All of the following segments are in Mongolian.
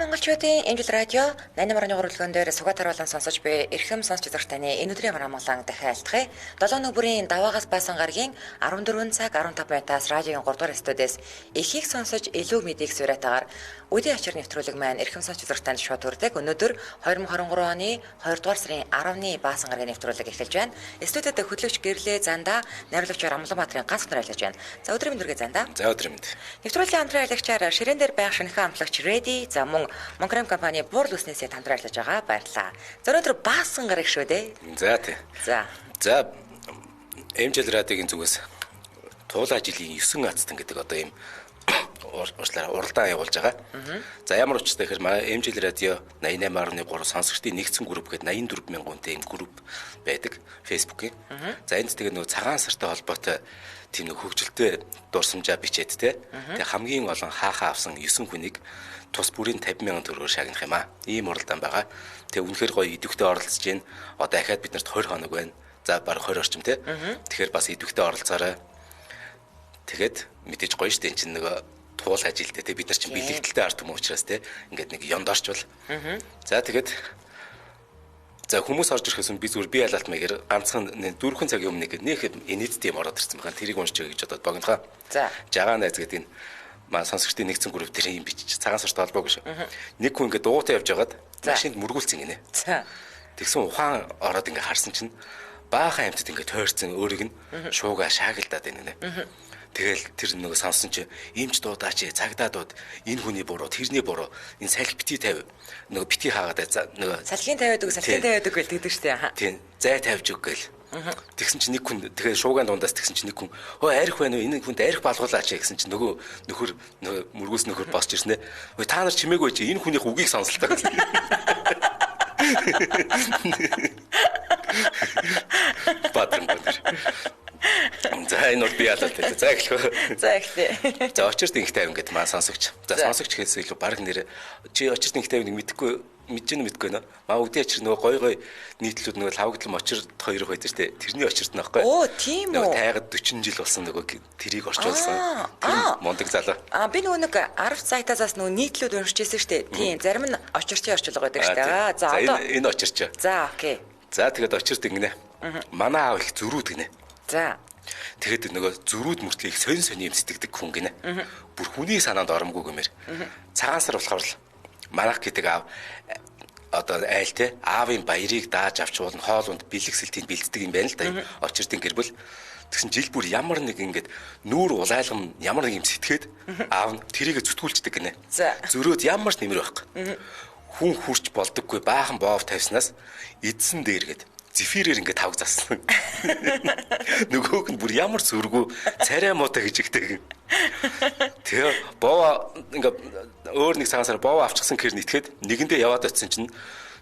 Монголчуудын Эмжил радио 88.3 үлгэн дээр Сугатар болон сонсож буй эрхэм сонсч үзэгч таны энэ өдрийн амгалан дахин айлтгая. 7 нүбрийн даваагаас баасан гарагийн 14 цаг 15 минутаас радиогийн 3 дугаар студиэс эхийг сонсож илүү мэдээг суурьтайгаар үдийн ачаар нэвтрүүлэг маань эрхэм сонсч үзэгч танд шууд хүрдэг. Өнөөдөр 2023 оны 2 дугаар сарын 10-ны баасан гарагийн нэвтрүүлэг эхэлж байна. Студиэд хөтлөгч Гэрлээ Занда, найруулагчаар Амгалан Баатарын ганц өнөр ажиллаж байна. За өдрийн мэнд хүргэе Занда. За өдрийн мэнд. Нэвтрүүлгийн хамтран ажиллагчаар ширээн дээр байх шинэхэн амтлагч Ready за мөн Монкрам компани буурл үснээсээ хамтран ажиллаж байгаа. Баярлалаа. За өнөөдөр баасан гараг шүү дээ. За тий. За. За MJL радиогийн зүгээс туулаа жилийн 9 ацтан гэдэг одоо ийм уучлаарай уралдаан явуулж байгаа. За ямар учиртай гэхээр манай MJL радио 88.3 сонсогчдын нэгдсэн групп гэдэг 84 мянган хүнтэй ийм групп байдаг Facebook-ийн. За энд тэгээ нөгөө цагаан сартай холбоотой тийм нэг хөгжилтэй дурсамжаа бичээд те. Тэгээ хамгийн олон хаахаа авсан 9 хүнийг тус бүрийн 50 мянган төгрөгөөр шагнах юм аа. Ийм уралдаан байгаа. Тэгээ үнэхээр гоё идэвхтэй оролцож байна. Одоо ахаад бид нарт 20 хоног байна. За бараг 20 орчим те. Тэгэхээр бас идэвхтэй оролцоорой. Тэгээд мэдээж гоё штэ эн чинь нөгөө туул ажилтай те бид нар чинь бэлэгдэлтэй ард түмэн учраас те ингээд нэг ёндорчвол. За тэгээд за хүмүүс орж ирэхээс өмнө би зүгээр би ялалт маягаар ганцхан 4 цагийн өмнө нэг инээдтэй юм ороод ирсэн байна. Тэрийг уншиж өгье гэж бодоод богинохоо. За. Жагаан найз гэдэг энэ маань сонсогчдын нэгдсэн групп дээр юм бичиж цагаан сартай холбоогүй шүү. Нэг хүн ингээд дуутай явж байгаад машинд мөргүүлсэн гинэ. За. Тэгсэн ухаан ороод ингээд харсан чинь баахан амьтад ингээд тойрцсон өөрийг нь шуугаа шаагилдаад байна гинэ. Тэгэл тэр нөгөө сонсон чи иймч дуудаач цагдаа дууд энэ хүний буруу тэрний буруу энэ салхи бити тавь нөгөө бити хаагаад нөгөө салхинд тавиад үг салхинд тавиад үг гэл тэгдэг штэ. Тийм зай тавьж өг гэл. Тэгсэн чинь нэг хүн тэгэхээр шуугаан дундаас тэгсэн чинь нэг хүн хөө арх байна уу энэ хүнд арх балгуулаач гэсэн чинь нөгөө нөхөр нөгөө мөргөөс нөхөр босч ирсэн ээ. Өө та нар чимээгүй чи энэ хүнийх үгийг сонслоо гэсэн. Бадран бадар. За энэ бол би ялалт хэлээ. За эхлэх үү. За эхлэе. За очирт инх тайван гэдэг маань сонсогч. За сонсогч гэхээс илүү баг нэр чи очирт инх тайвныг мэдэхгүй мэдэж гэнэ мэдгүй нөө. Маа үдээ очир нөгөө гой гой нийтлүүд нөгөө лавгдлан очирт хоёр байдаг шүү дээ. Тэрний очирт нөхгүй. Оо тийм үү. Нөгөө тайгад 40 жил болсон нөгөө тэрийг орчуулсан. Тэр мундаг залуу. Аа би нөгөө нэг 10 сайтаас нөгөө нийтлүүд уншижсэн шүү дээ. Тийм зарим нь очирчийн орчуулга байдаг шүү дээ. За одоо энэ очирч. За окей. За тэгээд очирт ингэнэ. Манай аав их зөрүүд гинэ. За. Тэгэхэд нөгөө зөрүүд мөртлөө их сонь сонь юм сэтгэдэг хүн гинэ. Бүр хүний санаанд оромгүй гэмээр. Цагаан сар болохоор л манах гэдэг аав одоо айл те аавын баярыг дааж авч уулна хоол унд бэлэгсэлтийг бэлддэг юм байна л да. Очиртын гэр бүл. Тэгсэн жил бүр ямар нэг ингээд нүүр улайлгам ямар нэг юм сэтгээд аав нь тэрийг зүтгүүлждэг гинэ. Зөрөөд ямар ч нэмэр байхгүй. Хүн хурч болдоггүй баахан боов тавьснаас эдсэн дээргээд зефирээр ингээд тавг зассан. Нөгөөх нь бүр ямар зүргүү царай муутай гэж ихтэй. Тэгээ боо ингээд өөр нэг цагаан сар боо авчихсан гэр нийтгэхэд нэгэндээ яваад очисон чинь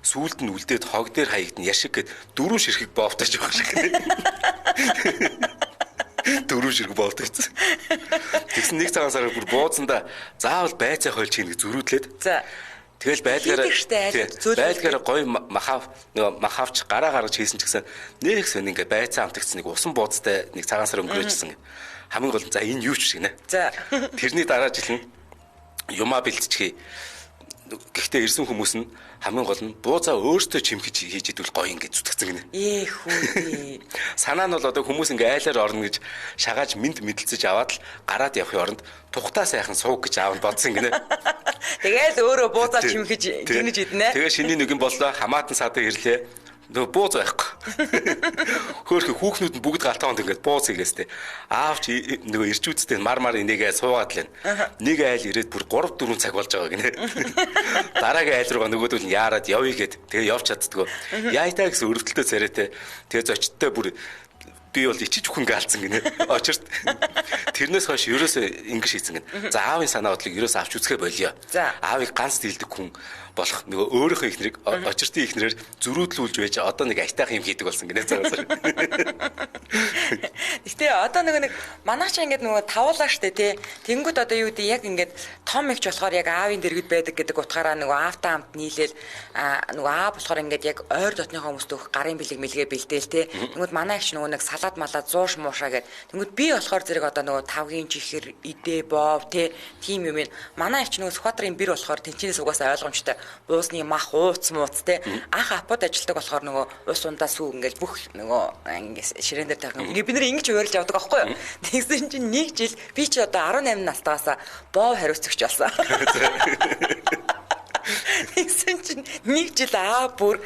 сүүлд нь үлдээд хог дээр хаягдана яшиг гэд дөрвөн ширхэг боовтой ч байх шиг. Дөрвөн ширхэг боовтой гэсэн. Тэгсэн нэг цагаан сар бүр бууцанда заавал байцаа хойлж хийнэ гэж зөрүүдлээд. За. Тэгэл байдгаараа гоё махав нөгөө махавч гараа гаргаж хийсэн ч гэсэн нэрх сон ингээ байцаа амтгцсан нэг усан бууцтай нэг цагаан сар өнгөрөөжсэн. Хамгийн гол нь за энэ юу ч шиг нэ. За. Тэрний дараа жил нь юмаа бэлтчихье. Гэхдээ ирсэн хүмүүс нь хамгийн гол нь буузаа өөртөө чимхэж хийж идвэл гоё ингэ зүтгэцэн гинэ. Ээ хүү. Санаа нь бол одоо хүмүүс ингээ айлаар орно гэж шагааж мэд мэдлцэж аваад л гараад явахын оронд тухтаа сайхан сууг гэж аав нь бодсон гинэ. Тэгээл өөрөө буузаа чимхэж жинэж иднэ. Тэгээ шиний нэг юм боллоо хамаатан садаг ирлээ. Нөгөө бууз байхгүй. Хөөхө хүүхнүүд нь бүгд галтаанд ингээд бууз хийгээстэй. Аав чи нөгөө ирчүүдтэй мар мар энийгээ суугаад л байна. Нэг айл ирээд бүр 3 4 цаг болж байгаа гинэ. Дараагийн айл руугаа нөгөөдөл нь яарад явъя гэд. Тэгээ явж чаддгүй. Яайтаа гэсэн өрөвдөлтөө царайтай. Тэгээ зочдтой бүр би бол ичиж үхэн гаалцсан гинэ. Очирт. Тэрнээс хойш ерөөсөө ингэ шийдсэн гинэ. За аавын санаа бодлыг ерөөсөө авч үзэхэ болио. Аавыг ганц дийлдэг хүн болох нөгөө өөрийнхөө ихнэрийг очиртын ихнэрээр зөрүүдлүүлж байж одоо нэг айтайхан юм хийдэг болсон гинэ цагаасаар. Гэтэ одоо нөгөө нэг манайх ч ингээд нөгөө тавуулаа штэ тий. Тэнгүүд одоо юу гэдэг яг ингээд том ихч болохоор яг аавын дэргэд байдаг гэдэг утгаараа нөгөө аавтай хамт нийлээл нөгөө аав болохоор ингээд яг ойр дотныхоо хүмүүст өгөх гарын бэлэг мэлгээ бэлдээл тий. Тэнгүүд манай ихч нөгөө нэг салаад малаад зууш муушаа гэд. Тэнгүүд би болохоор зэрэг одоо нөгөө тавгийн чихэр, идэ, бов те тийм юм. Манай эгч нөгөө Сүхбаатарын бэр болохоор тэнчнээс угаасаа ойлгомжтой. Буусны мах, ууц мууц те. Анх апод ажилладаг болохоор нөгөө ус ундаа сүү ингээл бүх нөгөө ингээд ширээн дээр тавих. Ингээ бид нэр ингэж уурилж явдаг аахгүй юу? Тэгсэн чинь нэг жил би чи одоо 18 настайгаас бов хариуцагч болсон. Тэгсэн чинь нэг жил аа бүр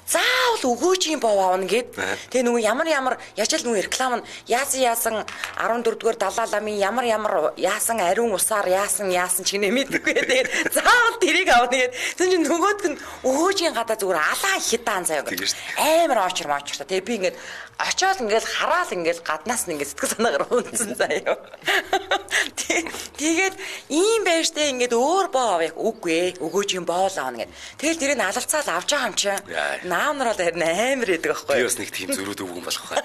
заавал өгөөжийн бов авна гэд. Тэгээ нөгөө ямар ямар яаж л нөгөө реклам нь яасан яасан 14 дугаар Далай ламын ямар ямар яасан ариун усаар яасан яасан ч гинэ мэдгүй. Тэгээд заавал тэрийг авна гэд. Тэгсэн чинь нөгөөд нь өгөөжийн гадаа зүгээр алаан хитаан заяа гэд. Амар очир мочир та. Тэгээ би ингээд очиод ингээд хараал ингээд гаднаас нь ингээд сэтгэл санаагаар унтсан заяа. Тэгээд ийм байж тээ ингээд өөр боо авах үгүй ээ. Өгөөжийн боол аавна гэд. Тэгэл тэрийг алалцаал авч байгаа юм чинь. Наам нар бол харин амар идэг аахгүй. Би бас нэг тийм зөрүүд өвгөн болох хаа.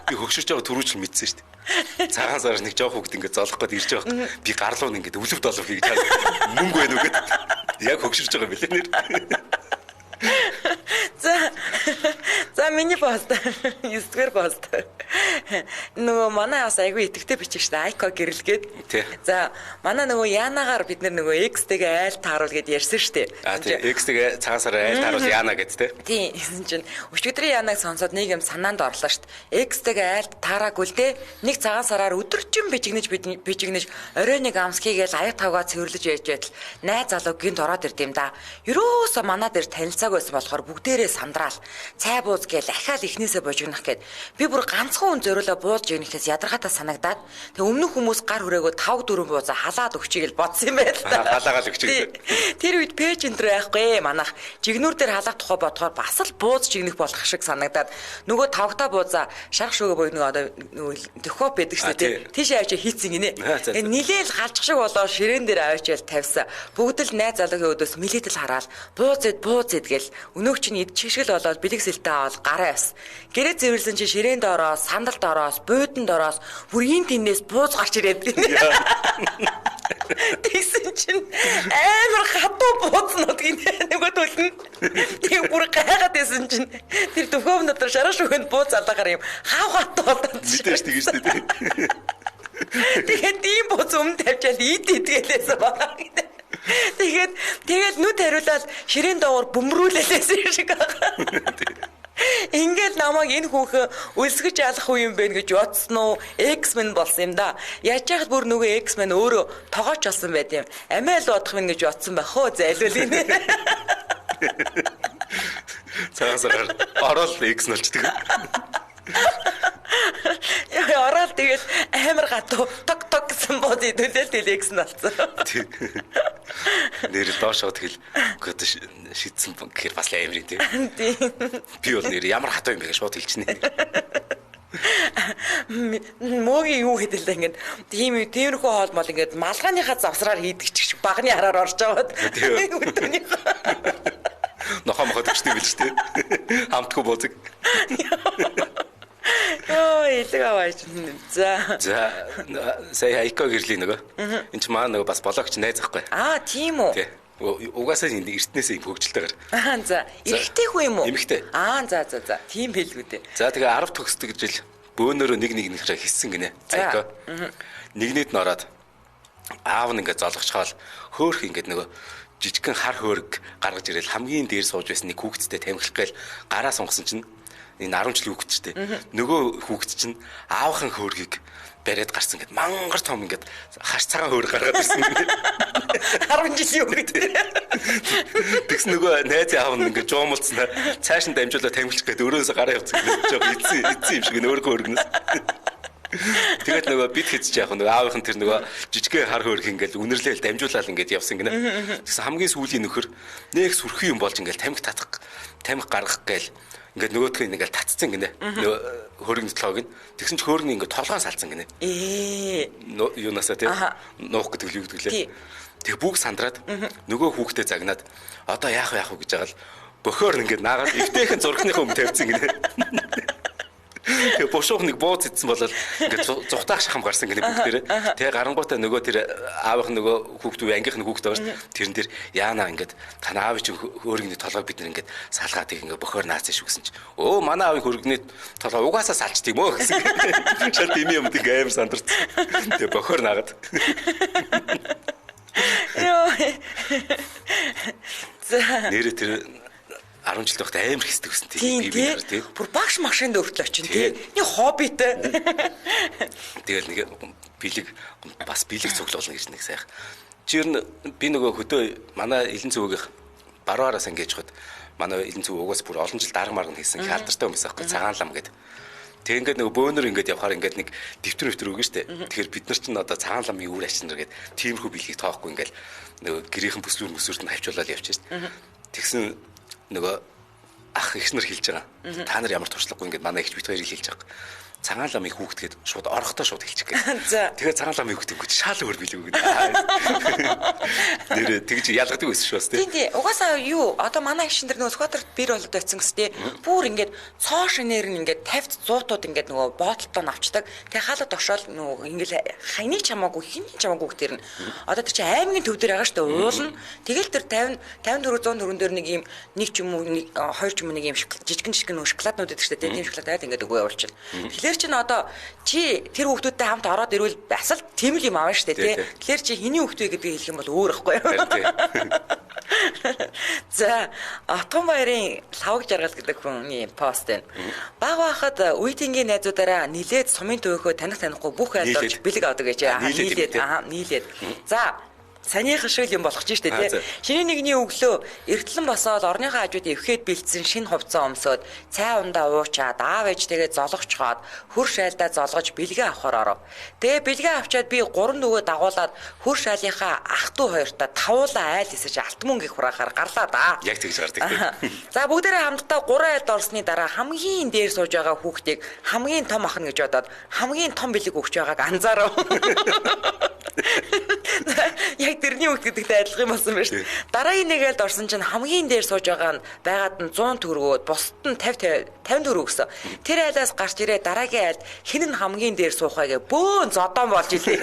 Би хөгшөрч байгаа түрүүчл мэдсэн шүү дээ. Цагаан сараар нэг жоох хүүхд ингээд золох гээд ирж байгаа. Би гарлуу ингээд өвлөв долов хийж мөнгө байна уу гэд. Яг хөгшөрч байгаа юм билээ нэр. За. За миний пост. 9 дугаар пост. Нөгөө манай бас айгүй итгэвтэй бичиг шүү дээ. Айко гэрэлгээд. За манай нөгөө Янагаар бид нөгөө X-тэйгээ айл тааруул гэд ярьсан шүү дээ. А тий X-тэйгээ цагаан сараар айл тааруул Яна гэд тий. Тийм. Гэсэн чинь өчигдрийн Янаг сонсоод нэг юм санаанд орлоо шүү дээ. X-тэйгээ айл таараагүй л дээ. Нэг цагаан сараар өдөржин бичигнэж бичигнэж орой нэг амсхийгээл аяг тавгаа цэвэрлэж яж байтал найз залуу гинт ороод ирд юм да. Ерөөсө манай дээр танилцааг байсан болохоор бүгдээрээ сандраал. Цай бууз гээл ахаал эхнээсээ божигнох гээд би бүр ганцхан хүн зориулаа бууз жигнэхээс ядаргаатай санагдаад тэг өмнөх хүмүүс гар хүрээгөө 5 4 буузаа халаад өгчийг л бодсон юм байл та. Халаагаал өгчийг. Тэр үед пэйж энэ төр байхгүй манах жигнүүр дээр халаах тухай бодохоор бас л бууз жигнэх болох шиг санагдаад нөгөө тавгтаа буузаа шарх шүүгээ буй нөгөө одоо нөгөө төхөө байдаг шүү дээ. Тийш авчи хийцэн гинэ. Тэгээ нилээл галчих шиг болоо ширээн дээр авчиал тавьсан. Бүгд л найз залуугийн өдөөс мэлээтэл хараал бууз эд бууз эд гэл өнөөх чинь идчих шиг л болоод бэлэг сэлтээ аваад гараа явсан. Гэрээ цэвэрлсэн чинь ширээнд ороос, сандалд ороос, бууданд ороос бүр эн тэнээс бууз гарч ирээд гинэ. Тэгсэн чинь амар хатуу буузнууд гинэ нөгөө төлнө. Тэг бүр гайхаад байсан чинь тэр дөхөөм дотор шараа шүгэнд бууз алаагаар юм хав хатуу болоод. Мэдээж тэгэн шүү дээ. Тэгээд ийм бууз өмнө тавьчаал ид идгэлээсэн байгаа гинэ. Тэгээд тэгэл нүд хариулаад ширээн доогоор бөмрүүлэлээсэн юм шиг байгаа. Ингээл намайг энэ хүүхэн өлсгөж алах үе юм бэ гэж бодсон уу? X-Men болсон юм да. Яаж яхад бүр нөгөө X-Men өөрөө тогооч болсон байд юм. Амиа л бодох юм гэж бодсон байх хөө зайлуул энэ. Цагаан сараар ороод X нөлчдөг. Яа ороод тэгэл амар гатуу ток ток гэсэн бод идүүлэл тэгэл X нь болсон. Нэр доошоо тэгэл үгүй шидсэн гэхээр бас амар юм тий. Тийм. Би бол нэр ямар хатуу юм бэ гэж шууд хэлчихнэ. Мөөгийн юу гэдэг л ингээд тийм тиймэрхүү хоол мол ингээд малгайныхаа завсраар хийдэг ч шиг багны хараар орж аваад. Өдөрнийхөө нохоо мохоо төгчтэй билж тий. Хамтгүй буузаг. Йоо, илэг аваач. За. За, сая Айко гэрлийн нөгөө. Энд чи маа нөгөө бас блогч найз ахгүй. Аа, тийм үү. Тий. Угаасаа энэ эртнээсээ юм хөгжилтэйгээр. Аа, за. Эрэгтэй хүн юм уу? Эмэгтэй. Аа, за за за. Тийм хэлгүй дээ. За, тэгээ 10 төгсдөг жил бөөнөрөө нэг нэг нэхрээ хийсэн гинэ. Айко. Нэгнээд нь ороод аав нь ингээд золгочхоол хөөх ингээд нөгөө жижигхэн хар хөөрг гаргаж ирэл хамгийн дээр сууж байсан нэг хүүхэдтэй тамхилах гээл гараа сунгасан чинь энэ 10 жилийн хүүхэд ч дээ. Нөгөө хүүхэд чинь аавынхан хөөргийг бариад гарсан гэд мангар том ингээд хаш цагаан хөөрг гаргаад ирсэн гинэ. 10 жилийн хүүхэд. Тэгсэн нөгөө найзын аав нь ингээд жуумалцсан цааш нь дамжуулаад тамхилчих гээд өрөөсөө гараа явцсан гинэ. Жог эцсийн эцсийн юм шиг нөөрхөө өргөнөөс. Тэгээд нөгөө бит хэзж яах вэ? Нөгөө аавынх нь тэр нөгөө жижигхэн хар хөөрх ингээл үнэрлээл дамжуулаад ингээд явсан гинэ. Тэгсэн хамгийн сүүлийн нөхөр нэг сүрхий юм болж ингээл тамхи татах, тамхи гаргах гээл ингээд нөгөөх нь ингээл татцсан гинэ. Нөгөө хөөргийн толгойг нь. Тэгсэн чи хөөргний ингээд толгоон салцсан гинэ. Юунасаа тий нуух гэдэг л юу гэдэг лээ. Тэг бүгд сандраад нөгөө хүүхдээ загнаад одоо яах вэ яах вэ гэж байгаа л бөхөөр ингээд наагаад эвтэйхэн зургийнхаа өмнө тавьсан гинэ. Тэгээ бушуух нэг бууз идсэн болол ингээд зугтаах шахам гарсан гэнэ бүгдээрээ. Тэгээ гарангуутаа нөгөө тэр аавынх нөгөө хүүхд үү ангийнх нь хүүхд байгаа шүү. Тэрэн дээр яана ингээд тань аав чинь хөөргөний толгойг бид нар ингээд салгаад ингээд бохоор наацсан шүү гэсэн чи. Өө манай аавын хөргөний толгой угаасаа салчдаг юм өө гэсэн. Шал тийм юм ингээ амар сандарсан. Тэгээ бохоор наагаад. Йоо. За. Нэрээ тэр 10 жил байхдаа амар хэсдэг гэсэн тийм би би тий. Бүр багш машинд өртлөө очин тий. Нэг хоббитэй. Тэгэл нэг бэлэг бас бэлэг цуглуулна гэж нэг сайх. Чи ер нь би нөгөө хөдөө манай Илэн цөвөөгийнх баруураас ингэж хад манай Илэн цөв угаас бүр олон жил дарга марга хийсэн их алдартай хүмүүс аахгүй цагаан лам гэдэг. Тэг ингээд нөгөө бөөнөр ингээд явхаар ингээд нэг дэвтэр өгнө штэ. Тэгэхээр бид нар чинь одоо цагаан ламын үр ач нар гээд тиймэрхүү бэлгийг тоохгүй ингээд нөгөө гэрийнхэн бүслүүр мөсвөрт нь хавчуулаад явчих штэ. Тэгсэн нөгөө ах эгч нар хэлж байгаа. Та нар ямар туршлагагүй ингээд манай эгч бит хоёрыг хэлж байгаа. Цагаан ламын хүүхэд гээд шууд орохдоо шууд хэлчих гээд. Тэгэхээр цагаан ламын хүүхэд өнгөч шал өөр билүү гэдэг. Нэрээ тэгж ялгадаг байсан шүү бас тий. Тийм. Угаасаа юу одоо манай эгч нар нөгөө Сүхбаатарт бэр болоод очсон гэс тий. Бүр ингээд цоо шинээр нь ингээд 50 100-ууд ингээд нөгөө боотолтоо навчдаг. Тэгээ хаалга тошоол нөгөө ингээд хайны чамаагүй хиний чамаагүй тэр нь. Одоо тэр чинь аймгийн төв дээр байгаа шүү дээ. Уулна. Тэгэл тэр 50 54 104 дээр нэг юм нэг ч юм уу хоёр ч юм уу нэг юм жижигэн нөгөө шоколаднууд гэдэг шүү дээ. Тийм шоколад аваад ингээд өгөө явуулчихна. Тэгэхээр чинь одоо чи тэр хүүхдүүдтэй хамт ороод ирвэл бас л тийм л юм аавна шүү дээ тий. Тэгэхээр чи хэний хүүхд вэ гэдгийг хэлэх юм бол өөр ихгүй юу. За, Отгон баярын лавг жаргал гэдэг хүний пост байна. Баг байхад үеийнгийн найзуудаараа нилээд сумын төвөхөө таних танихгүй бүх айлд орж бэлэг авдаг гэж. Нийлээд. Нийлээд. За, санийх шиг юм болох ч штэ тий. Шинэ нэгний өглөө эртлэн босоод орныхоо хажууд эвхэд бэлдсэн шинэ хувцас өмсөөд цай ундаа уучаад аав ээжтэйгээ золгочхоод хөр шайлдаа золгож бэлгээ авахар оров. Тэгээ бэлгээ авчаад би 3 нүгөө дагуулад хөр шайлынхаа ах トゥ хоёртаа тавуулаа айл эсэж алт мөнгө хураахаар гарлаа да. Яг тэгж гардаг тий. За бүгдээрээ хамтдаа 3 айлд орсны дараа хамгийн дээр сууж байгаа хүүхдийг хамгийн том ах нь гэж бодоод хамгийн том бэлэг өгч байгааг анзаарав. Яг тэрний хүүхд гэдэгтэй адилхан болсон байна шүү дээ. Дараагийн нэг айлд орсон чинь хамгийн дээр сууж байгаа нь байгаад нь 100 төгрөгөөд бусд нь 50 50 төгрөг өгсөн. Тэр айлаас гарч ирээ дараагийн айлд хэн нь хамгийн дээр суух вэ гэ бөөн зодоон болж илээ.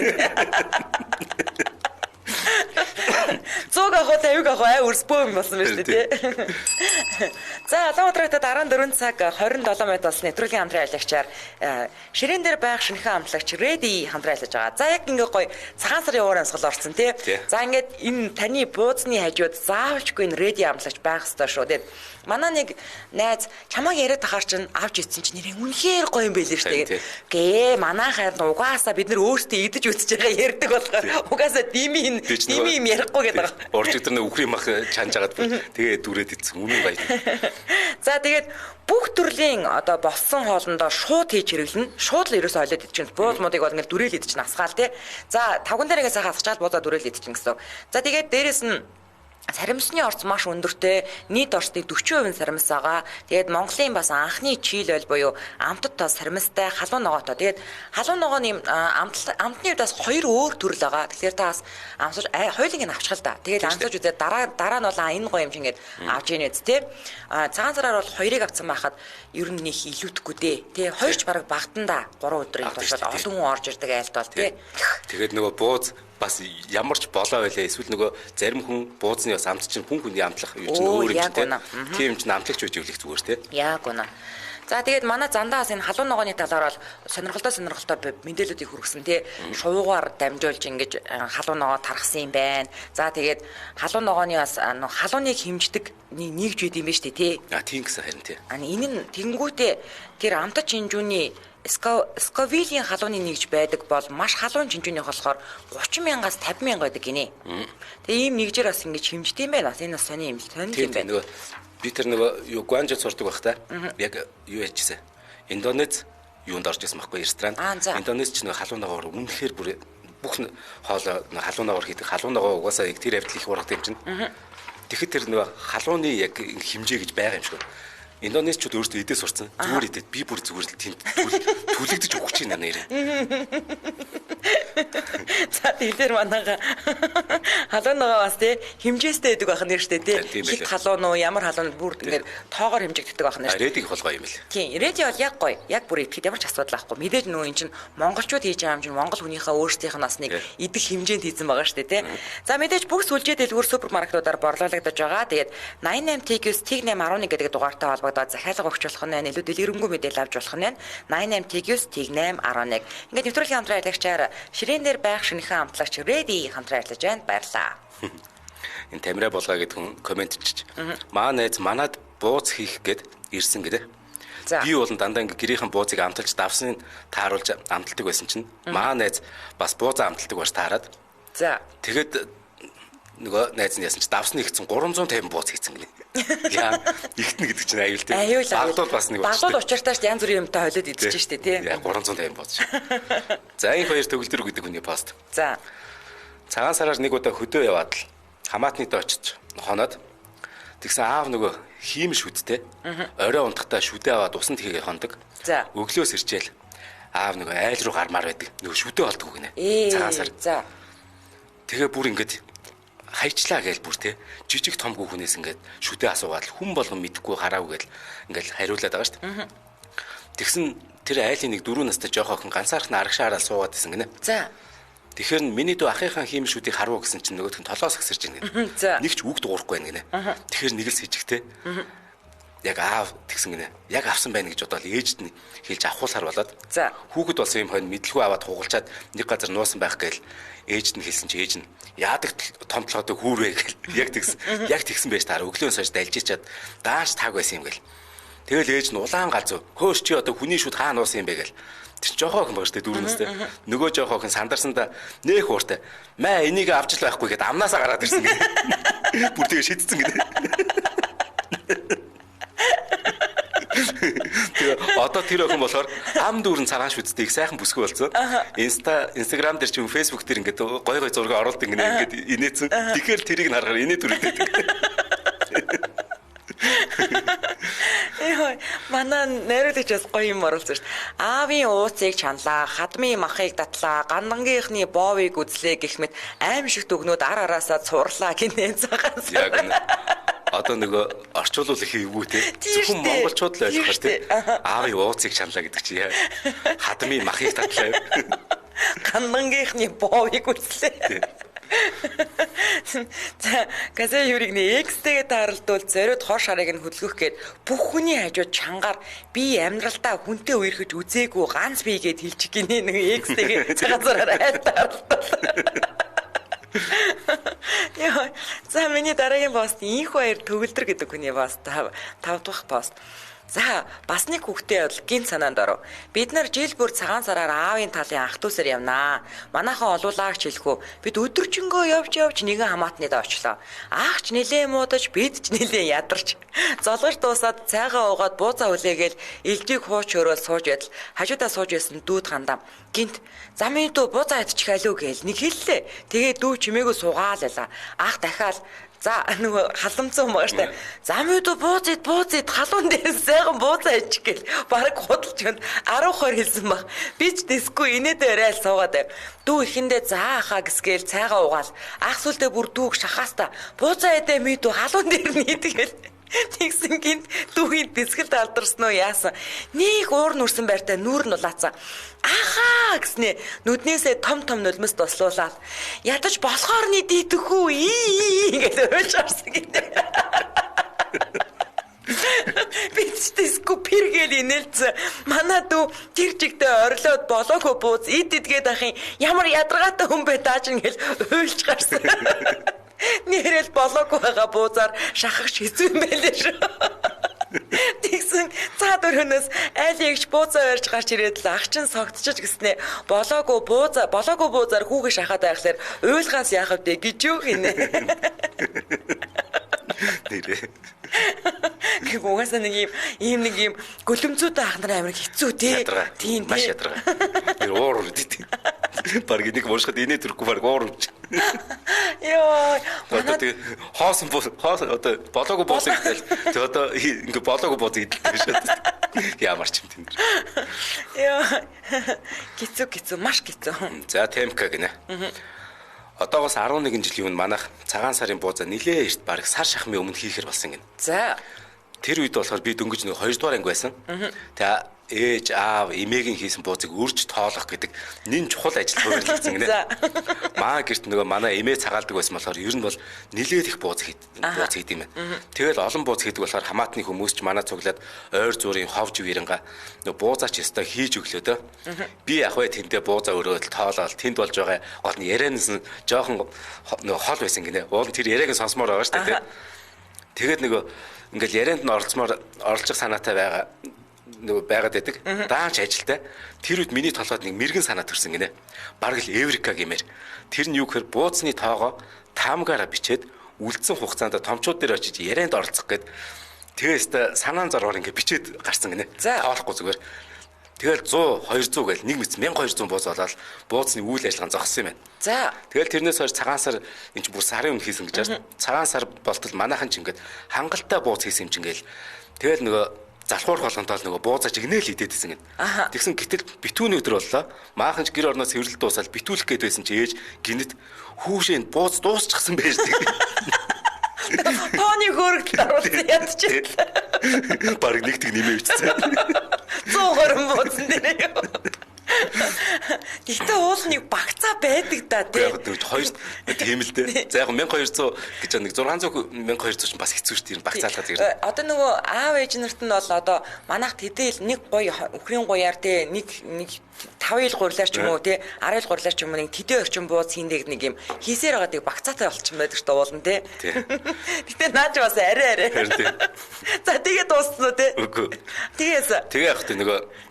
100 авах 50 авах ай өрс бөөн болсон байна шүү дээ тий. За Улаанбаатарт 14 цаг 27 минут болсон нэвтрүүлгийн хамтран ажиллагчаар ширээн дээр байх шинэхэн амтлагч Ready хамтран ажиллаж байгаа. За яг ингээ гоё цагаан сарын уур амьсгал орсон тий. За ингээд энэ таны бууцны хажууд заавалчгүй энэ Ready амтлагч байх ёстой шүү. Тэгээд манай нэг найз чамааг яриад тахаар чинь авч ицсэн чинь нэрээ үнэхээр гоё юм байлээ шүү дээ. Гээ манай хайр нь угаасаа бид нар өөрсдөө идэж үзэж байгаа ярьдаг болохоор угаасаа дими дими юм ярихгүй гэдэг байгаа. Урж өдөр нэг үхрийн мах чанж агаад тэгээ дүрээд ицсэн үнэн гоё. За тэгээд бүх төрлийн одоо болсон хоолндоо шууд хийж хэрэглэнэ. Шууд л ерөөсөө олиод идчихнэ. Бууз муудыг бол ингээд дүрээл идчихнэ асгаал тий. За тавган дээр ингээд сайхан асгачаал буузаа дүрээл идчихнэ гэсэн. За тэгээд дээрэс нь саримсны орц маш өндөртэй, нийт орцны 40% саримс байгаа. Тэгээд Монголын бас анхны чийл ойл буюу амтд тос саримстай халуун ногоотой. Тэгээд халуун ногооны амтны хувьд бас хоёр өөр төрөл байгаа. Тэгэхээр та бас амсаж хоёуланг нь авчих л да. Тэгээд амсаж үзээд дараа нь бол энэ гоё юм чинь гээд авч ийнэ үз тээ. Цагаан сараар бол хоёрыг авсан байхад ер нь нөх илүүтэхгүй дээ. Тэ хоёр ч бараг багтан да. 3 өдрийн турш олон хүн орж ирдэг айлд бол тий. Тэгээд нөгөө бууз бас ямар ч болоо байлаа эсвэл нөгөө зарим хүн бууцны бас амт чинь хүн хүний амтлах юу чинь өөр юм чинь тийм чинь амтлагч үж явуулах зүгээр те. Яг үнэ. За тэгээд манай зандаа бас энэ халуун ногооны талаар бол сонирхолтой мэдээллүүдийг хүргэсэн тий. Шувуугаар дамжуулж ингэж халуун ногоо тархсан юм байна. За тэгээд халуун ногооны бас халууныг хэмждэг нэгж байд юм байна шүү дээ тий. А тийм гэсэн харин тий. А энэ нь тэнгүүтээ тэр амтч шинжүүний Сковилийн халууны нэгж байдаг бол маш халуун шинжүүнийх болохоор 30 мянгаас 50 мянга байдаг гинэ. Тэгээ ийм нэгжээр бас ингэж хэмждэг юм байна. Бас энэ бас сони юм л сонир юм байна. Нөгөө би тэр нөгөө юу Гуанжод сурдаг байх та. Яг юу яжсэн. Индонез юунд орж исэн байхгүй ресторан. Индонез ч нөгөө халуун ногоор үнэхээр бүр бүх хоолой халуун ногоор хийдэг. Халуун ногоо угаасаа яг тэр авдал их ургадаг юм чинь. Тэгэхэд тэр нөгөө халууны яг хэмжээ гэж байгаа юм шиг. Индонезчууд өөрсдөө идээ сурцсан. Зүгээр идээд би бүр зүгээр л тэнд түлэгдэж өгч байна нэрээ. За тэгэхээр манайха халуун ногоо бас тий хэмжээстэй байдаг байх нэр штэ тий. Хит халуун уу ямар халуун бүр ингээд тоогоор хэмжигддэг байх нэр. Редиг холгоо юм л. Тийм, реди бол яг гоё. Яг бүр идэхэд ямар ч асуудал байхгүй. Мэдээж нөө эн чинь монголчууд хийж байгаа юм чинь монгол хүнийхээ өөрсдийнх нь бас нэг идэх хэмжээнд хийсэн байгаа штэ тий. За мэдээж бүх сүлжээ дэлгүүр супермаркетуудаар борлуулагдаж байгаа. Тэгээд 88 TQ T811 гэдэг дугаартай холбогдоод захиалга өгч болох нь илүү дэлгэрэнгүй мэдээлэл авч болох нь 88 TQ T811. Ингээд нэвтрүүлгийн хамтран ажиллагчаар ширээн дээр байх шинэхэн амтлагч Ready хамтран ажиллаж байна. Баярлалаа. Энэ Тамира булгаа гэдэг хүн комент чиж. Маа найз манад бууз хийх гээд ирсэн гэдэг. Би болон дандаа ингээ гэрийнхэн бууцыг амталж давсныг тааруулж амталдаг байсан чинь маа найз бас буузаа амталдаг байж таарад. За. Тэгэхэд нөгөө найз нь яасан чи давсны ихсэн 350 бууз хийцэн гинэ. Яа, ихтэн гэдэг чинь аюул тийм. Баглуул бас нэг баглуул учиртай шүү янз бүрийн юмтай холиод идчихэж шүү дээ тийм. Яа 350 бууз. За энэ хоёр төгөлдөр гэдэг хүний пост. За. Цагаан сараар нэг удаа хөдөө яваад л хамаатныдаа очиж хоноод тэгсэн аав нөгөө хийм шүдтэй. Орой унтахтаа шүдээ аваад усан тхигээ хондог. За. Өглөөс ирчээл аав нөгөө айл руу гармаар байдаг. Нөгөө шүдээ олдгүй гинэ. Цагаан сар. За. Тэгээ бүр ингэж хайчлаа гээл бүр те жижиг том хүүхнээс ингээд шүдээ асуугаад л хүн болгон мэдхгүй хараагүй гээл ингээд хариулаад байгаа шүү дээ. Тэгсэн тэр айлын нэг 4 настай жоох охин ганцаархан арагшаа хараад суугаад исэн гинэ. За. Тэгэхээр нь миний дүү ахынхаа хийм шүдийг харвуу гэсэн чинь нөгөөх нь толоос гисэрч байна гинэ. За. Нэг ч үг дуурахгүй байна гинэ. Тэгэхээр нэг л сэжигтэй. Яг аав тэгсэн гинэ. Яг авсан байна гэж бодоод ээжд нь хэлж авахуулахар болоод. За. Хүүхэд болсон юм хойно мэдлгүй аваад хугалчаад нэг газар нуусан байх гээл ээжд нь хэлсэн чи ээж нь яадаг том толгойтой хүүрвэ гэл яг тэгсэн. Яг тэгсэн байж таараа өглөөнс хойш далжичаад дааш тааг байсан юм гээл. Тэгэл ээж нь улаан галзуу. Хөөш чи одоо хүний шүд хаа нуусан юм бэ гээл. Тэр жоохоо охин байгаа шүү дээ 4 настай. Нөгөө жоохоо охин сандарсандаа нэх ууртай. Маа энийг авч л байхгүй гэд амнаасаа гараад ирсэн гэнэ. Бүр тэгээ шидсэн гэнэ. Тэгээ одоо тэр охин болохоор ам дүүрэн цагаан шүдтэй их сайхан бүсгүй болсон. Instagram дээр ч юм Facebook дээр ингээд гой гой зураг оруулдаг гинэ ингээд инээцэн. Тэгэхээр тэрийг нь харахаар инээ төрөлдөг. Йой, манай найруулагч бас гоё юм оруулсан шүү дээ. Аавын ууцыг чанлаа, хадмын махыг татлаа, гандангийнхны боовыг үзлээ гэх мэт аимшигт өгнүүд ар араасаа цуурлаа гинэ цагаан сар. Яг үнэ. Одоо нөгөө орчуулвал их эвгүй те. Тийм Зөвхөн шүү дээ. монголчууд л Тийм ойлгохоор шүү те. дээ. Аавын ууцыг чанлаа гэдэг чи яа. Хадмын махыг татлаа. Гандангийнхны боовыг үзлээ. За, газа юрыг нэ X-тэйгээ тааралдвал зориуд хор шарыг нь хөдөлгөх гээд бүх хүний хажууд чангаар би амьдралдаа хүнтэй үерхэж үзээгүй ганц бий гэд хэлчих гинэ нэг X-тэйгээ цагаан сараар айл тааралдвал. Яа, за миний дараагийн пост инх баяр төгөлдөр гэдэг хүний пост тав дахь пост. За, бас нэг хүүхдээ бол гинт санаанд оров. Бид нар жил бүр цагаан сараар аавын талын ах дүүсээр явнаа. Манайхан олуулаагч хэлэхүү. Бид өдөржингөө явж явж нэгэн хамаатныдаа очлоо. Аах ч нилээн муудаж, бид ч нилээн ядарч. Золгож дуусаад цайгаа уугаад буузаа хүлээгээл элдвийг хууч өрөөл сууж ядал. Хажуудаа сууж байсан дүүд хандаа. Гинт за миний дүү буузаа идчих алуу гээл нэг хэллээ. Тэгээ дүү чимээгөө суугаал байла. Аах дахиад за нөгөө халамцсан хүн байгаа штэ. За мэдүү бууз ид бууз ид халуун дээр сайхан буузаа ичих гээл бараг худалж өнд 10 20 хэлсэн баг. Би ч дэсгүй инээдээ арай л суугаад байв. Дүү ихэндээ за ахаа гэсгээл цайгаа угаал. Ах сүлдээ бүр дүүг шахаастаа буузаа идэ мэдүү халуун дээр нь идгээл. Тэгсэн гинт дүүгийн дэсгэлд алдарсан уу яасан. Нэг уур нүрсэн байртай нүүр нь улаацсан. Ахаа гэснээ нүднээсээ том том нулимс туслуулаад ядаж болохоор нь дийдэхүү ий гэж уйлж гарсан гэдэг. Би ч дэсгүй пэргээл инээлцэн. Манай дүү тэр чигтээ орилоод болоогүй бууз ид идгээд ахын ямар ядаргаатай хүн бэ тааж ингээл уйлж гарсан. Нэрэл болоогүй байгаа буузаар шахах хэцүү юм байлээ шүү. Тэгсэн цаа дөрөнөөс айл ягч буузаа барьж гарч ирээд л ах чин согтчиж гиснээ болоогүй буузаа болоогүй буузаар хүүгээ шахаад байхлаар уйлгаас яах вэ гэж юу хинэ. Нэрээ. Гэх угаасаа нэг юм ийм нэг юм гөлөмцүүтэй ах нар амар хэцүү те. Ядаргаа. Тийм Маш тий. ядаргаа. Тэр уур үрдээ. Бараг энийг уушхад инээ төрөхгүй бараг уур үрж. Йоо. Одоо Манай тэгээ хоосон буу хоосон одоо болоогүй буусыг идэл. Тэгээ одоо ингээ болоогүй буусыг идэлтэй шүү дээ. Ямар ч юм тийм. Йоо. Кицүү кицүү маш кицүү. За темка гинэ. Одоогоос 11 жилийн өмнө манайх цагаан сарын буузаа нилээ эрт бараг сар шахмын өмнө хийхэр болсон гинэ. За. Тэр үед болохоор би дөнгөж нэг 2 дугаар анги байсан. Тэгээ ээж аав эмээгийн хийсэн буузыг үрж тоолох гэдэг нэн чухал ажил хуваарлагдсан гинэ. Маа гэрт нөгөө манай эмээ цагаалдаг байсан болохоор ер нь бол нилээд их бууз хийд юм байна. Тэгэл олон бууз хийдэг болохоор хамаатны хүмүүс ч манай цуглаад ойр зуурын ховж виранга нөгөө буузаач ёстой хийж өглөө дөө. Би яг вэ тэндээ буузаа өрөөд тоолоод тэнд болж байгаа гол нь ярианаас нь жоохон нөгөө хол байсан гинэ. Уул нь тэр яриаг нь сонсомоор байгаа шүү дээ. Тэгээд нөгөө ингээл ярианд нь оролцмоор оролцох санаатай байгаа нөгөө байгаад байдаг. Даанч ажилтай. Тэр үед миний толгойд нэг мэрэгэн санаа төрсөн гинэ. Бараг л Эврика гэмээр. Тэр нь юу гэхээр бууцны тоогоо таамгаараа бичээд үлдсэн хугацаанд томчууд дээр очиж ярианд оролцох гээд тэгээс санаан зоргоор ингээ бичээд гарсан гинэ. Тоолохгүй зүгээр. Тэгэл 100, 200 гээл нэг мэт 1200 бууз болоод бууцны үйл ажиллагаа зогссон юм байна. За. Тэгэл тэрнээс хойш цагаан сар энэ чинь бүр сарын өмнө хийсэн гэж байна. Цагаан сар болтол манайхан ч ингээд хангалттай бууз хийсэн юм чинь гээл. Тэгэл нөгөө залхуур болгонтоо л нөгөө буузаа жигнэл идэд байсан гин. Тэгсэн гэтэл битүүний өдөр боллоо. Маахан ч гэр орноос цэвэрлэл дуусаад битүүлэх гээд байсан чи ээж гинэт хүүшээ бууз дуусчихсан байж тэг. Тооны хөөрөгдөл оруулсан ядчихлаа. Бараг нэг тэг нэмээ бичсэн. 120 бууцсан дээр юу. Гэхдээ уул нэг багцаа байдаг да тий. Яг нэг хоёр тийм л дээ. За яг 1200 гэж нэг 600 1200 ч бас хэцүү шүү дээ. Багцаалгаа зэрэг. Одоо нөгөө аав ээж нарт нь бол одоо манайх тэдэл нэг гоё үхрийн гоёар тий нэг нэг 5 ил гурлаар ч юм уу тий 10 ил гурлаар ч юм уу нэг тэдэн орчим бууз хийндэг нэг юм хийсээр байгаа тийг багцаатай болчихсон байдаг шүү дээ уулан тий. Гэтэ наа ч бас арай арай. За тэгээ дууссан уу тий? Үгүй. Тэгээс. Тэгээ яг тий нөгөө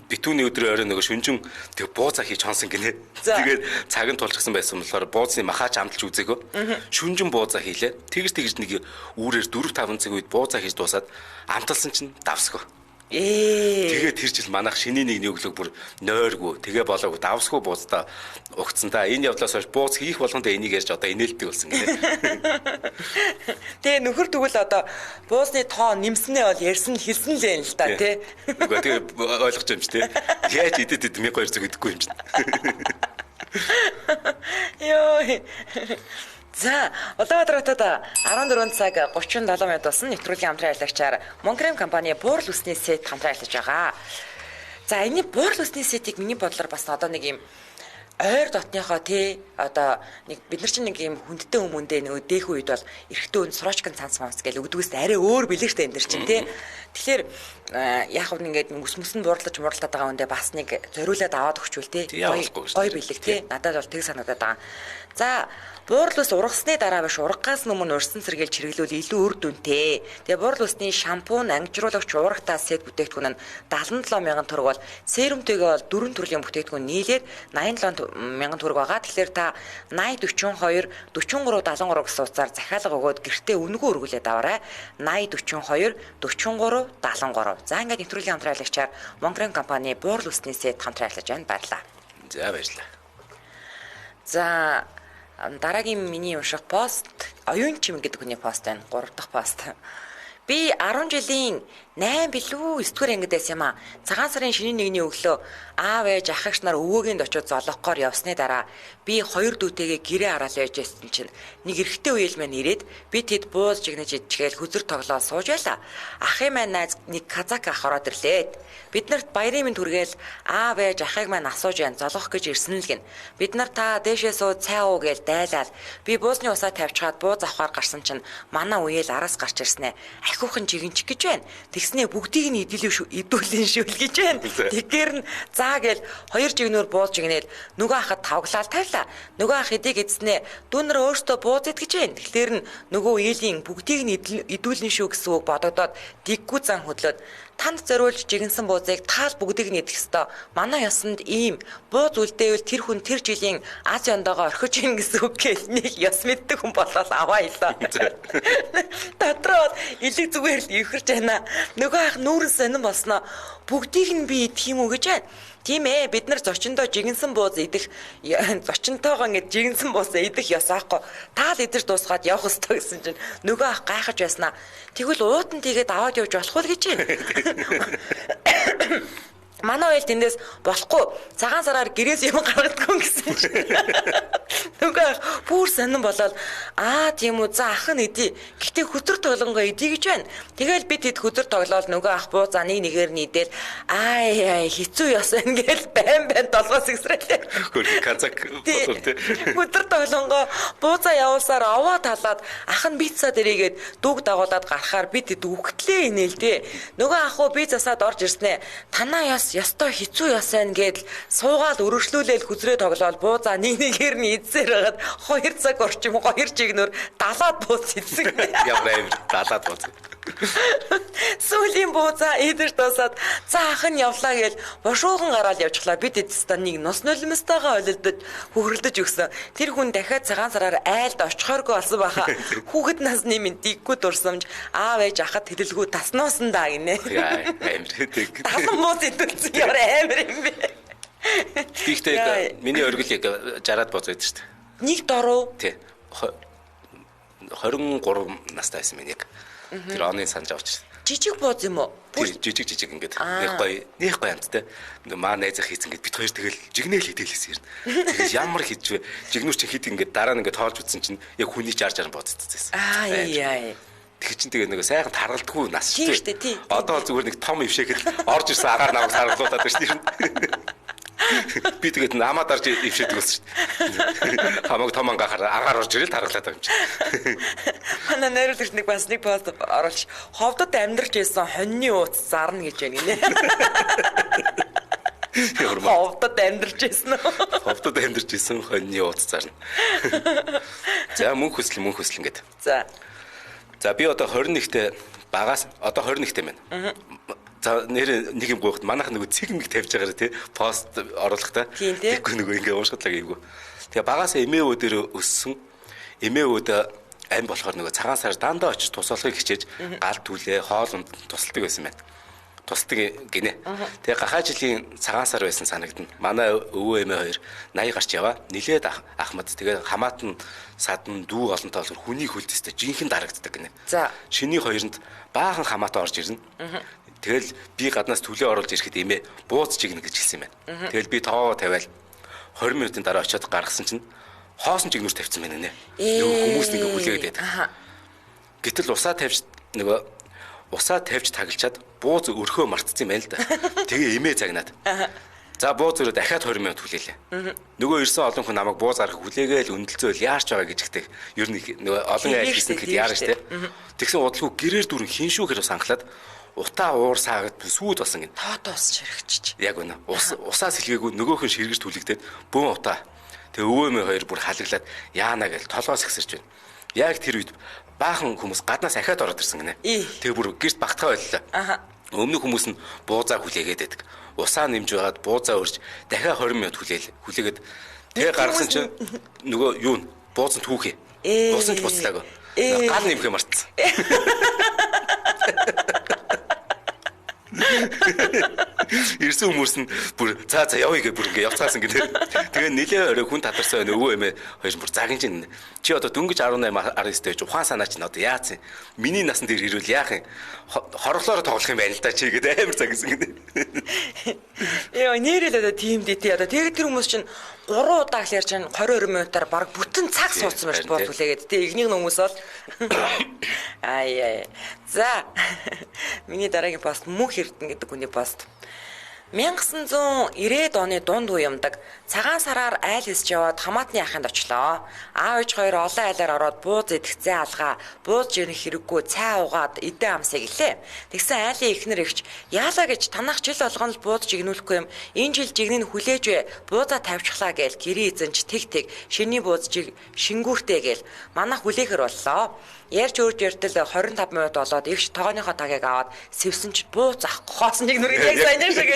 битүүний өдрөө орой нөгөө шүнжин тэг буузаа хийж хонсон гинэ. Тэгээд цаг нь тулчихсан байсан болохоор бууцны махаач амталж үзээгөө. Шүнжин буузаа хийлээ. Тэгж тэгж нэг үүрээр 4 5 цаг үед буузаа хийж дуусаад амталсан чинь давсгүй. Тэгээд тэр жил манайх шинийн нэгний өглөөг бүр нойргүй тэгээ болоогүй давсгүй бууздаа угтсан та. Энэ явдлаас хойш бууз хийх болгонд энийг ярьж одоо инээлдэг болсон гинэ. Тэгээ нөхөр тэгвэл одоо буузны тоо нэмснээ бол ярьсан хэлсэн л юм л та тий. Үгүй тэгээ ойлгож юм чи тий. Яаж идэд идэд 1200 идэхгүй юм чи. Йоо. За, Улаанбаатар хотод 14 цаг 37 минут болсон. Нэвтрүүлгийн хамтран ажиллагчаар Монкрем компани буурал үсний сет хамтран ажиллаж байгаа. За, энэ буурал үсний сетийг миний бодлоор бас одоо нэг юм ойр дотныхоо тий одоо нэг бид нар чинь нэг юм хүндтэй хүмүүндээ нөгөө дээхэн үед бол эрэгтэй хүн срочкын цанц мамц гэж өгдөгөөс арай өөр билээ штэ энэ дэр чинь тий. Тэгэхээр яг хав ингээд үс мөс нь буурлаж муурлаад байгаа хүндээ бас нэг зориулаад аваад өгчүүл тий. Гой бэлэг тий. Надад бол тэг санагдаад байгаа. За, буурал ус ургасны дараа биш ургаас өмнө урсан сэргийлж хэрэглүүл илүү үр дүнтэй. Тэгээ буурал усны шампунь, ангижруулагч уурагтаа сет бүтээгдэхүүн нь 77,000 төгрөг бол серумтэйгээ бол 4 төрлийн бүтээгдэхүүн нийлээд 87,000 төгрөг байгаа. Тэгэхээр та 80 42 43 73 гэсэн утсаар захиалга өгөөд гэртээ үнэгүй өргүүлээд аваарай. 80 42 43 73. За ингээд нэвтрүүлгийн хамтран ажиллагчаар Монкрем компани буурал усны сет хамтран ажиллаж байна. Баярлалаа. За баярлалаа. За дараагийн миний унших пост оюун чим гэдэг хүний пост байна. 3 дахь пост. Би 10 жилийн 8 билүү 9 дугаар ангид байсан юм аа. Цагаан сарын шинийн нэгний өглөө аав ээж ах эгч нар өвөөгийн очиод золгохгоор явсны дараа би хоёр дүүтэйгээ гэрээ араал явж байсан чинь нэг эрэгтэй үеэл маань ирээд би тэд бууз жигнэж идчихэл хөзөр тоглоо сууж байла. Ахын маань найз нэг казак ах ороод ирлээ. Бид нарт баярын минь түргээл аав ээж ахыг маань асууж яан золгох гэж ирсэн л гин. Бид нар та дээшээ суу цай уу гээл дайлал. Би буузны усаа тавьчихад бууз авахар гарсан чинь манай үеэл араас гарч ирснэ. Ахиухан жигэнчих гэж байна. Тэгснээ бүгдийг нь идүүлэн шүүл гэж байна. Тэгэхээр нь заа гээл хоёр жигнүүр бууз жигнээл нөгөө ахад тавглаал тавилаа. Нөгөө ах эдийг эзнээ дүүнэр өөртөө бууз ид гэж байна. Тэгэхээр нь нөгөө үеэлийн бүгдийг нь идүүлэн шүү гэсэн үг бодогдоод диггүй зан хөдлөөд танд зориулж жигэнсэн буузыг таал бүгдийг нь идэх ёстой. Манай ёсонд ийм бууз үлдээвэл тэр хүн тэр жилийн аз ёндоогоо орхиж ийн гэсэн үг гээл нэг ёс мэддэг хүн болоод аваа илаа. Дотроо бол илэг Би зүгээр л эвхэрч байна. Нөгөө ах нүүрэн сонин болсноо бүгдийг нь би идэх юм уу гэж байна. Тийм ээ, бид нар зочиндоо жигэнсэн бууз идэх, зочинтойгоо ингэж жигэнсэн бууз идэх ёс аахгүй. Таал идэж дуусгаад явах ёстой гэсэн чинь нөгөө ах гайхаж байснаа. Тэгвэл уутан тийгээд аваад явж болох уу гэж байна. Манай ойл тэндээс болохгүй, цагаан сараар гэрээс юм гаргадаггүй гэсэн чинь. Нөгөө ах бүр сонин болоод аа тийм үү, за ах нь идэ. Гэтэ хөтөр тоглонгоо идэ гэж байна. Тэгэл бид хэд хөтөр тоглоол нөгөө ах буузаа нэг нэгээр нь идэл ай ай хэцүү ёс байна гээл байн байн толгоос ихсрэлээ. Хөрх казак болов тий. Хөтөр тоглонгоо буузаа явуулсаар овоо талаад ах нь пицца дэрийгээд дүүг дагуулад гарахаар бид хэд үхтлээ инээл тий. Нөгөө ах уу би засаад орж ирснэ. Танаа ёс ёстой хэцүү ёс байна гэдэл суугаал өргөжлүүлээл хүзрээ тоглоол буузаа нэг нэгээр нь идсээр байгаад 2 цаг орчим 2 жигнөр 70-аад бууз идсэн. Ямар амир 70-аад бууз. Сүүлийн буузаа идэж дуусаад за ах нь явлаа гээл бошуухан гараал явчихлаа. Бид эцэстээ нэг нус нулимстайгаа холилдож хөхрөлдөж өгсөн. Тэр хүн дахиад цагаан сараар айлд очихооргүй болсон байхаа. Хүүхэд насны минь диггүй дурсамж аав ээж ахад хэлэлгүй таснуусан даа гинэ. Амир тэг. 70 бууз идэлсэн ямар амир юм бэ? Гэхдээ миний оргил яг 60-аад бууз байдаг шүү дээ. Нэг доруу? Тий. 23 настай байсан минь яг. Тэр оны санаж авч. Жижиг бууз юм уу? Жижиг жижиг ингээд нэг гоё, нэг гоё амттай. Маа найзах хийцэн ингээд бит хоёр тэгэл жигнэл идэлсэн юм. Тэгэл ямар хийж вэ? Жигнүүр чи хэд ингээд дараа нь ингээд тоолж үзсэн чинь яг хүний 60 60 бууз идсэн. Аа яа. Тэг чин тэгээ нэг сайхан таргалдаггүй нас шүү дээ. Одоо зүгээр нэг том ившээхэд орж ирсэн агаар намайг саргалуулаад байна шүү дээ. Би тэгээд намаа дарж ившээдэг болсон шүү дээ. Хамаг том ангахаар агаар орж ирэл таргалаад байгаа юм чи. Манай найруулагч нэг бас нэг пост оруулж ховдод амьдарч байсан хоньны ууц зарна гэж байна гинэ. Ховдод амьдарч байсан уу? Ховдод амьдарч байсан хоньны ууц зарна. За мөнх хүсэл мөнх хүсэл ингээд. За. За би одоо 21-т багаас одоо 21-т юм байна. За нэр нэг юм гуйхт манайх нөгөө цэг мэг тавьж байгаарэ тий пост оруулахдаа. Тэгэхгүй нөгөө ингээ уушгадлаа гэвгүй. Тэгээ багаас эмээ өвөө дээр өссөн. Эмээ өвөөд ам болохоор нөгөө цагаан сар дандаа очиж тус болохыг хичээж гал түлээ хоол унд тусалдаг байсан байна. Тусдаг гинэ. Тэгээ гахаа жилийн цагаан сар байсан санагдана. Манай өвөө эмээ хоёр 80 гарч яваа. Нилээд ахмад тэгээ хамаатан садан дүү олонтой болохоор хүний хөлдөстэй жинхэнэ дарагддаг гинэ. За шиний хоёронд баахан хамаатан орж ирнэ. Тэгэл би гаднаас түлээ оруулж ирэхэд эмээ бууз жигнэ гэж хэлсэн юм байна. Тэгэл би тоо тавиал 20 минутын дараа очиод гаргасан чинь хоосон жигнүүр тавьсан байна нэ. Нөгөө хүмүүс ингээ хүлээгээд байдаг. Гэтэл усаа тавьж нөгөө усаа тавьж таглачаад бууз өрхөө мартсан юм байна л да. Тэгээ эмээ загнаад. За бууз өрөө дахиад 20 минут хүлээлээ. Нөгөө ирсэн олон хүн намайг бууз гаргах хүлээгээл өндөлцөөл яарч байгаа гэж ихтэй. Ер нь нөгөө олон айл хийсэн гэхэд яарч те. Тэгсэн удалгүй гэрээр дүрэн хиншүүхээр санхлаад утаа уур саагд сүйд болсон гин. Тоотоо ус ширхчихэж. Яг үнэ. Усаа сэлгээгүй нөгөөх нь ширгэж түлэгдээд бөөн утаа. Тэгээ өвөө мэ хоёр бүр халаглаад яана гэж толгоос ихсэрч байна. Яг тэр үед баахан хүмүүс гаднаас ахиад ороод ирсэн гинэ. Тэгээ бүр гэрт багтгаа байлаа. Аха. Өмнөх хүмүүс нь буузаа хүлээгээд байдаг. Усаа нэмж байгаад буузаа өрж дахиад 20 минут хүлээгээд тэгээ гаргасан чинь нөгөө юу н бууз нь түүхээ. Буусан ч буцлаагүй. Гал нэмхээ мартсан. Ирсэн хүмүүс нь бүр за за явъя гэж бүр ингээ явцгаасан гинэ. Тэгээ нилээ орой хүн татарсан байна өвөө эмээ хоёр бүр загин чинь чи одоо дөнгөж 18 19 дэж ухаан санаа чинь одоо яац юм. Миний насан дээр ирвэл яах юм? Хороглоороо тоглох юм байна л да чи гэдэг амар загинсан гинэ. Йоо нэрэл одоо тийм дээ тий. Одоо тэгээд тэр хүмүүс чинь 3 удаа гэхлээр чинь 20 20 минутаар баг бүтэн цаг суудсан байж бууз хүлээгээд тий. Игнийх нь хүмүүс бол ай ай. За миний дараагийн пост Мөнх Эрдэнэ гэдэг хүний пост. 1990-ад оны дунд үе юмдаг цагаан сараар айл хэсэж яваад хамаатны ахынд очлоо. Аав ээж хоёр олон айлаар ороод бууз идэх зай алгаа, бууз жирнэх хэрэггүй цай угаад идэ амсыг гэлээ. Тэгсэн айлын эхнэр эгч яалаа гэж танах жил болгоно л бууз жигнүүлэхгүй юм. Энэ жил жигнийг хүлээж вэ? Буузаа тавьчихлаа гээл гэрээ эзэнч тэг тэг шиний бууз жиг шингүүртэй гээл манах хүлээхэр боллоо. Ярьж өөрж ярьтал 25 минут болоод эгч тогооныхоо тагийг аваад сэвсэн чи бууз авахгүй хоосон нэг нүрийг яг сайн шиг.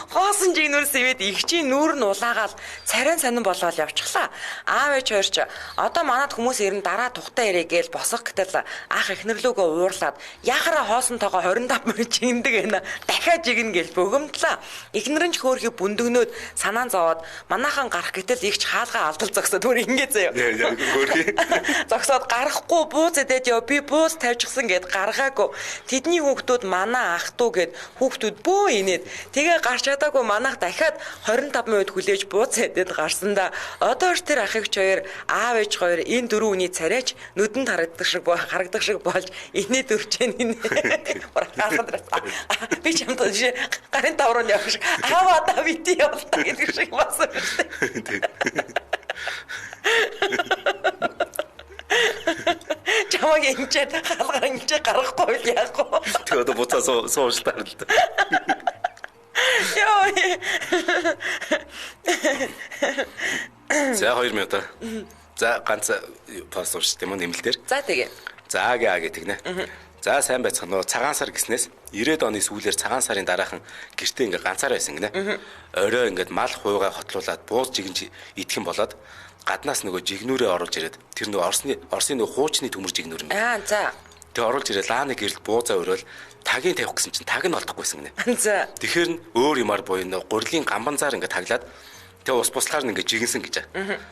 Хоосон жигнүүр сэвэд эгчийн нүүр нь улаагаал царайн сонин болоод явчихлаа. Аав ээж хоёр ч одоо манад хүмүүс ирэн дараа тухтай ирээ гээл босох гэтэл ах эхнэрлүүгөө уурлаад яхаараа хоосон тоогоо 25 мөр жигндэг байна. Дахиад жигнэ гээл богомдлаа. Эхнэр нь ч хөөрхий бүндөгнөөд санаан зовоод манайхан гарах гэтэл эгч хаалгаа алдал зогсоод түр ингэ заяа. Хөөрхий. Зогсоод гарахгүй бууз идээд яв би бууз тавьчихсан гэд гаргаагүй. Тэдний хүүхдүүд манай ах дүү гэд хүүхдүүд бөө инээд тэгээ гарч чадаагүй манайх дахиад 25 минут хүлээж бууз идээд гарсандаа одоо ч тэр ах эгч хоёр аав ээж хоёр энэ дөрөв үний царайч нүдэнд харагдах шиг болж инээд өрчэн инээ. Би чамд жишээ гарын тавруу явах шиг аав одоо бити явалтаа гэдэг шиг бас шүү дээ. Чамаг энчээд хаалгаар энчээ гаргахгүй л яах вэ? Тэгээ одоо буцаа суушлаар л да. Йоо. За 2 минут. За ганц пост унших юм уу нэмэлтээр. За тэгээ. За гээ тэгнэ. За сайн байцгаана уу. Цагаан сар гиснээс 90-ад оны сүүлээр цагаан сарын дараахан гэртээ ингээ ганцаараа байсан гинэ. Орой ингээд мал хуйгаа хотлуулад бууз жигэнж идэх юм болоод гаднаас нөгөө жигнүүрээ оруулж ирээд тэр нөгөө Орсын нөгөө хуучны төмөр жигнүүр юм. Аа за. Тэгээ оруулж ирээд лааны гэрэлд буузаа өрөөл тагийн тавих гэсэн чинь таг нь олдохгүйсэн гинэ. За. Тэгэхээр нь өөр юмар буюу нөгөө гурилын гамбанзаар ингээ таглаад тэгээ ус буслахаар нь ингээ жигэнсэн гэж.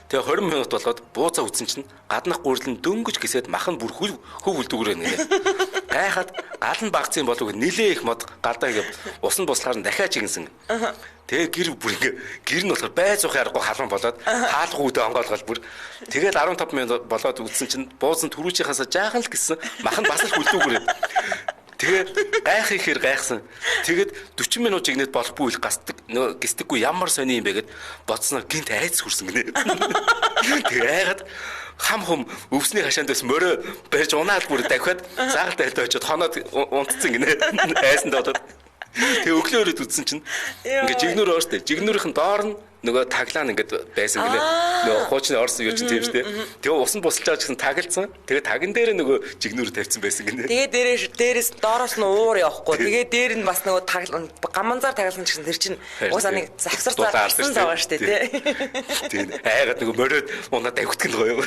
Тэгээ 20 минут болоод буузаа үтсэн чинь гаднах гурил нь дөнгөж гисээд мах нь бүр хөв үлдүүгрээ гинэ. Гайхаад гал нь багцсан болов нилээ их мод галдаа ингээ ус нь буслахаар нь дахиад жигэнсэн. Тэгээ гэр бүр ингээ гэр нь болохоор бай зух ярахгүй халуун болоод хаалга үүдээ онгоолгол бүр тэгэл 15 минут болоод үтсэн чинь бууз нь түрүүчийнхаасаа жаахан л гисэн мах нь бас л хүлдүүгрээ. Тэгээ гайх ихээр гайхсан. Тэгээд 40 минут жигнэд болохгүй л гасдаг нөгөө гисдэггүй ямар сони юм бэ гэд бодсноо гинт айц хүрсэн гинэ. Тэгээ айгаад хам хум өвсний хашаанд бас морой барьж унаал бүр дахиад заагалт айлд очиод хоноод унтцсан гинэ. Айсанд бодоод. Тэгээ өглөө өрөөд үтсэн чинь ингээ жигнүүр өөр штэ. Жигнүүрийнх нь доор нь нөгөө таглаан ингээд байсан гинэ. Нөгөө хуучны орс юу чинь тийм штэ. Тэгээ усан бусалж байгаа гэсэн тагалцсан. Тэгээ таган дээр нөгөө жигнүүр тавьсан байсан гинэ. Тэгээ дээрээс доороос нь уур явахгүй. Тэгээ дээр нь бас нөгөө тагл гаманзаар тагалсан гэсэн тэр чинь уусаа нэг завсар зарсан байгаа штэ тий. Тийм. Айгаад нөгөө моройд унаа давхтгэн гоё.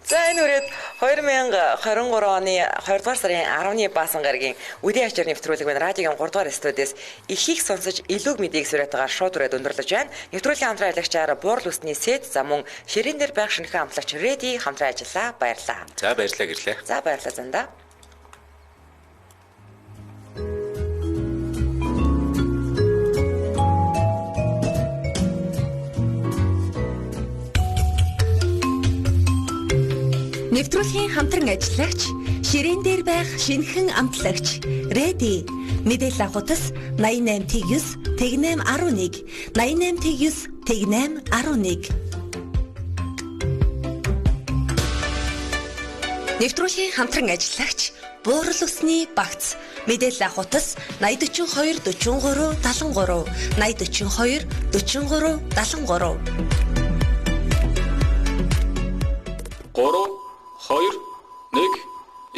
За энэ үрээд 2023 оны 20 дугаар сарын 10-ны баасан гарагийн үдийн ачаар нэвтрүүлэг байна. Радиогийн 3 дугаар студиэс ихийг сонсож илүүг мэдээг сүрэтайгаар шууд үрээд өндөрлөж байна. Нэвтрүүлгийн хамтран ажиллагчаар Буурал үсний сэт за мөн ширээн дээр байх шинэхэн амтлагч Реди хамтран ажиллаа. Баярлалаа. За баярлалаа гэрлээ. За баярлалаа зандаа. Нэвтрүүлгийн хамтран ажиллагч ширээн дээр байх шинэхэн амтлагч Реди мэдээлэл авах утас 88 9 88 11 88 9 88 11. Нэвтрүүлгийн хамтран ажиллагч Буурал усны багц мэдээлэл авах утас 80 42 43 73 80 42 43 73. 3 2 1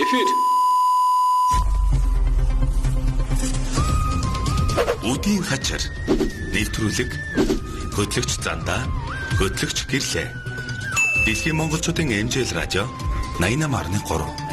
эфир. Үдийн хачир нэвтрүүлэг хөтлөгч Зандаа, хөтлөгч Гэрлээ. Дэлхийн монголчуудын MJL радио 88.3.